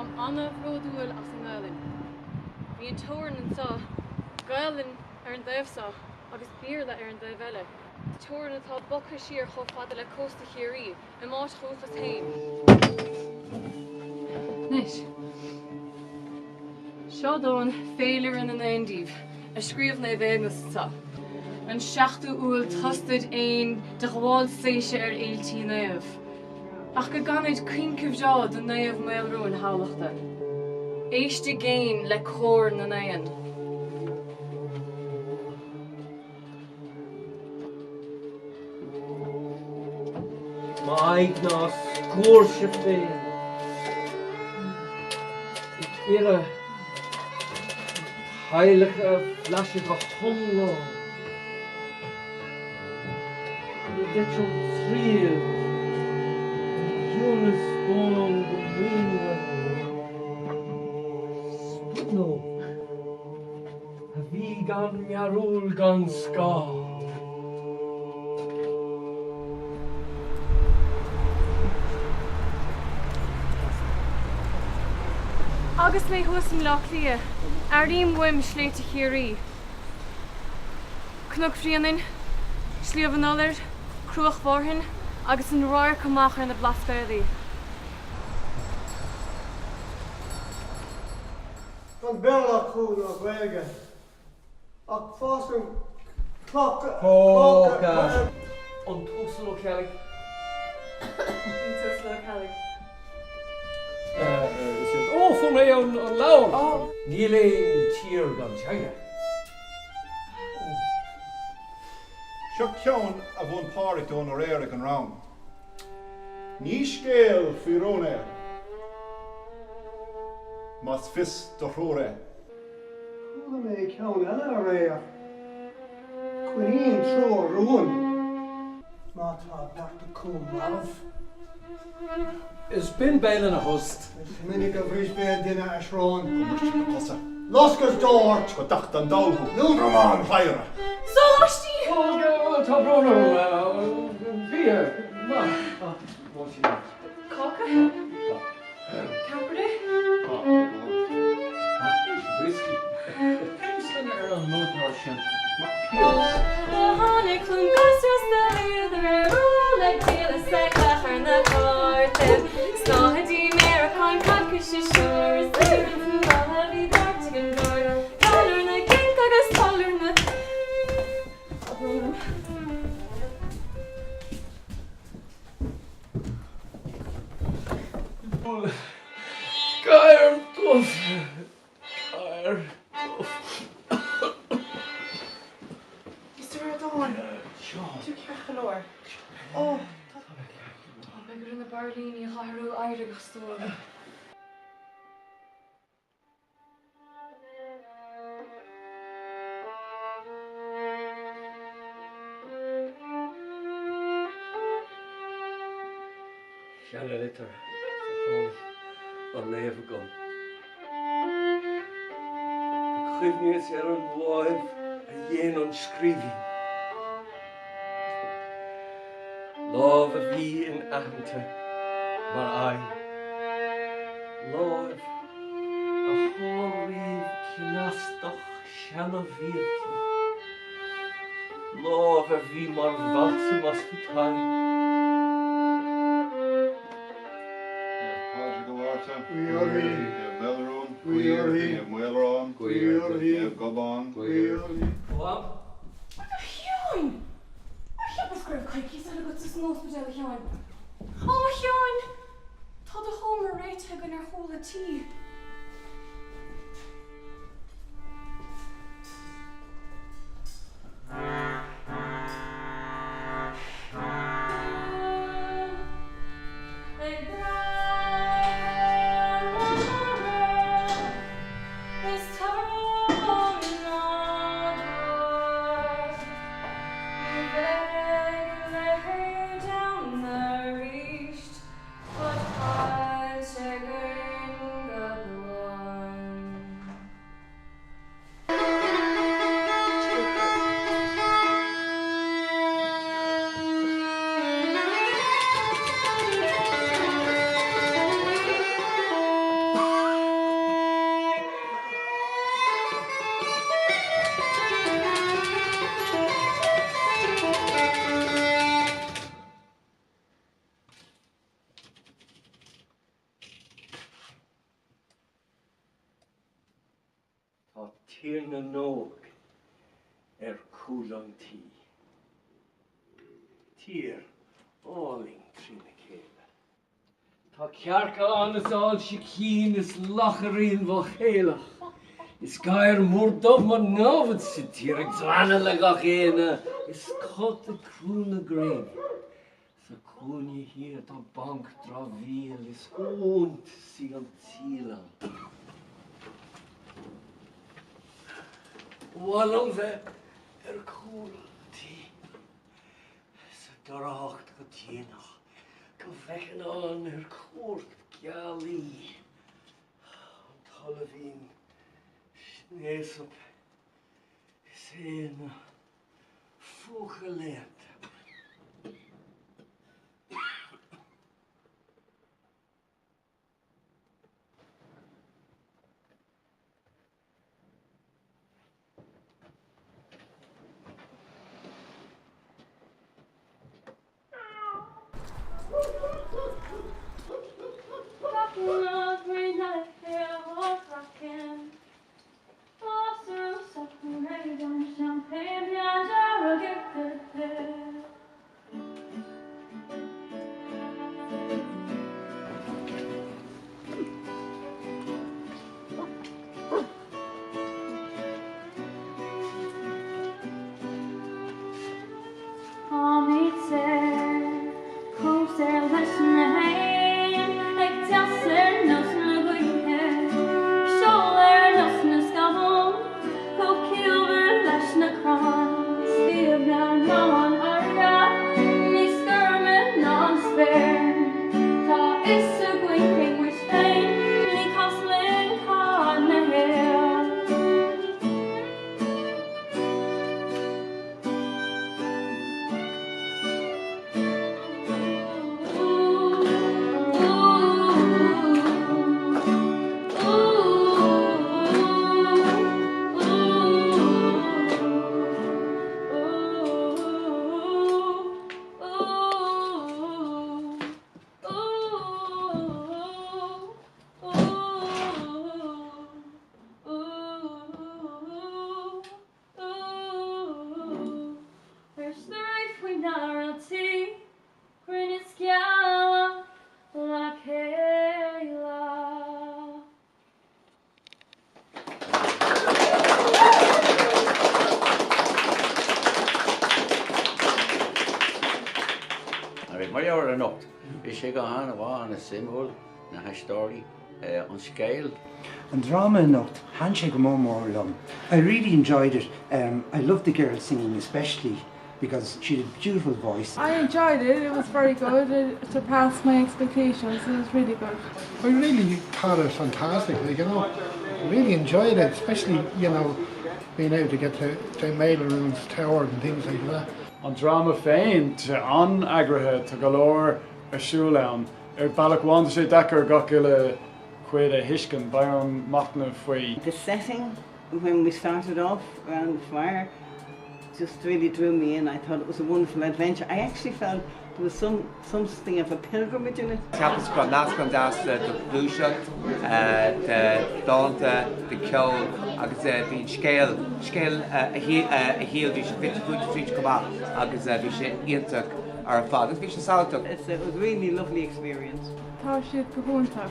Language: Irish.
Táim ana-bhródúil as an nGaelainn. Bíonn teorainn anseo, Gaelainn ar an dtaobh seo agus Béarla ar an dtaobh eile. Teorainn atá bogtha siar chomh fada le cósta Chiarraí, i m'áit dhúchais féin. Anois, seo dán Féilire na nÉan daoibh, a scríobh Naomh Aonghus anseo. An seachtú Iúil tostaid éin de ghabháil saoise ar fhéiltí naomh. Ach go gcanaid caoinche bhreá do Naomh Maelruain Thamhlachta. Éist i gcéin le cór na n-éan. M'aghaidh ná sciúirse féin ag iarraidh an teaghlach a bhlaiseadh go hiomlán. Ní duit an triail, an ciúnas bán go maoinmhar. Spúnóg a bhí gan mearúil gan scáth. Agus mé thuas i mBleá Cliath, airím uaim sléibhte Chiarraí. Cnoc Bhréanainn, Sliabh an Iolair, Cruach Mhárthain agus an radharc amach ar na Blascaodaí. Gan Béarla acu ná Gaeilge ach fásann clocha ar. An tUasal Ó Ceallaigh. An tUasal Ó Ceallaigh. Ó, fuair mé an leabhar! Níl aon tír gan teanga. Seo ceann a mhúin Pádraig dúinn aréir ag an rang. Ní scéal faoi rún é, más fios do thriúr é. Chuala mé ceann eile aréir. Coinníonn triúr rúin. Má tá beirt acu marbh. Is binn béal ina thost. Is minic a bhris béal duine a srón. Go mbriste do chosa. Losc is dó ort. Go dtacht an dall thú. Liúdramán. Cladhaire. Sóláistí! Ó, tá brón orm. Bhí maith. Cáca? Ceapaire? Whiskey. Cén sloinne ar an múinteoir sin? Mac Piarais. Do tháinig chun gasra 's do bhíodar ar ól ag díol is ag cleachar na cártaibh. Snáthaidí méaracáin cadhcais is siúr is ar an lá a bhí páirt ag an gcór. Táilliúir na gcinc agus táilliúir na. Gadhar dubh! Gadhar dubh! Mr. Ardáin, tú ceart go leor? Ó, tá. Tá, beidh ar na beirlíní a athrú, éirigh, a stór. Seanalitir a tháinig á léamh agam. Do chuimhníos ar an láimh a dhein an scríbhinn. Lámh a bhí inaitheanta mar aghaidh. Láimh a sháraigh cneastacht seana-mhílte. Lámh a bhí mar bhalsam as do t'aghaidh. Naomh Pádraig ó Fhátharta. Guí uirthi. Naomh Maelruain. Guí uirthi. Naomh Maolrán. Guí uirthi. Naomh Gobán. Guí uirthi. Mham. A Sheáin! Ar cheapas go raibh coicíos eile agat san ospidéal, a Sheáin? Ó, a Sheáin! Tá do sheomra réitithe againn ar chúl a' tí. Tír na nÓg ar chúl an tí. Tír álainn trína chéile. Tá cearca ann is ál sicín is lachairín mhothaolach. Is gadhar mór dubh mar námhaid sa tír ag drannadh le gach éinne is cat ag crú na gréine. Sa chúinne thiar tá banc dramhaíl is iontaisí an tsaoil ann. Ba mhaith liom bheith ar chúl an tí sa dorchacht go déanach go bhfeicfinn ann ar cuairt gealaí an talamhín snéasach is é ina phúca léannta. Táimid saor, chomh saor leis na héin, ag damhsa ar nós na gaoithe, ceol ar nós na scamall, chomh ciallmhar leis na crainn. Níos doimhne ná an fharraige, níos gorma ná an spéir. Tá a fhios againn cé muid féin, ní cás linn cad na thaobh. Cruinn is geala le chéile. Mar gheall ar anocht, bhí sé go han-mhaith, an-suimiúil, na haisteoirí, an scéal. An dráma anocht, thaitin sé go mór mór liom. I really enjoyed it. Um, I loved the girl singing especially because she had a beautiful voice. I enjoyed it, it was very good, it surpassed my expectations, it was really good. I really thought it was fantastic, like, you know, really enjoyed it, especially, you know, being able to get to, to Maelruain's Tower and things like that. An dráma féin, tá sé an-eagraithe, tá go leor ar siúl ann. Ar bhealach amháin tá sé deacair gach uile chuid a thuiscint, beidh orm machnamh faoi. The setting when we started off around the fire just really drew me in. I thought it was a wonderful adventure. I actually felt there was some something of a pilgrimage in it. Cheapas go raibh meascán deas de ghluaiseacht, de dhánta, de cheol agus bhí an scéal, scéal a shaoil, bhí sé fite fuaite tríd chomh maith agus bhí sé iontach ar fad agus bhí sé samhaltach. It was really lovely experience. Tá siad go hiontach.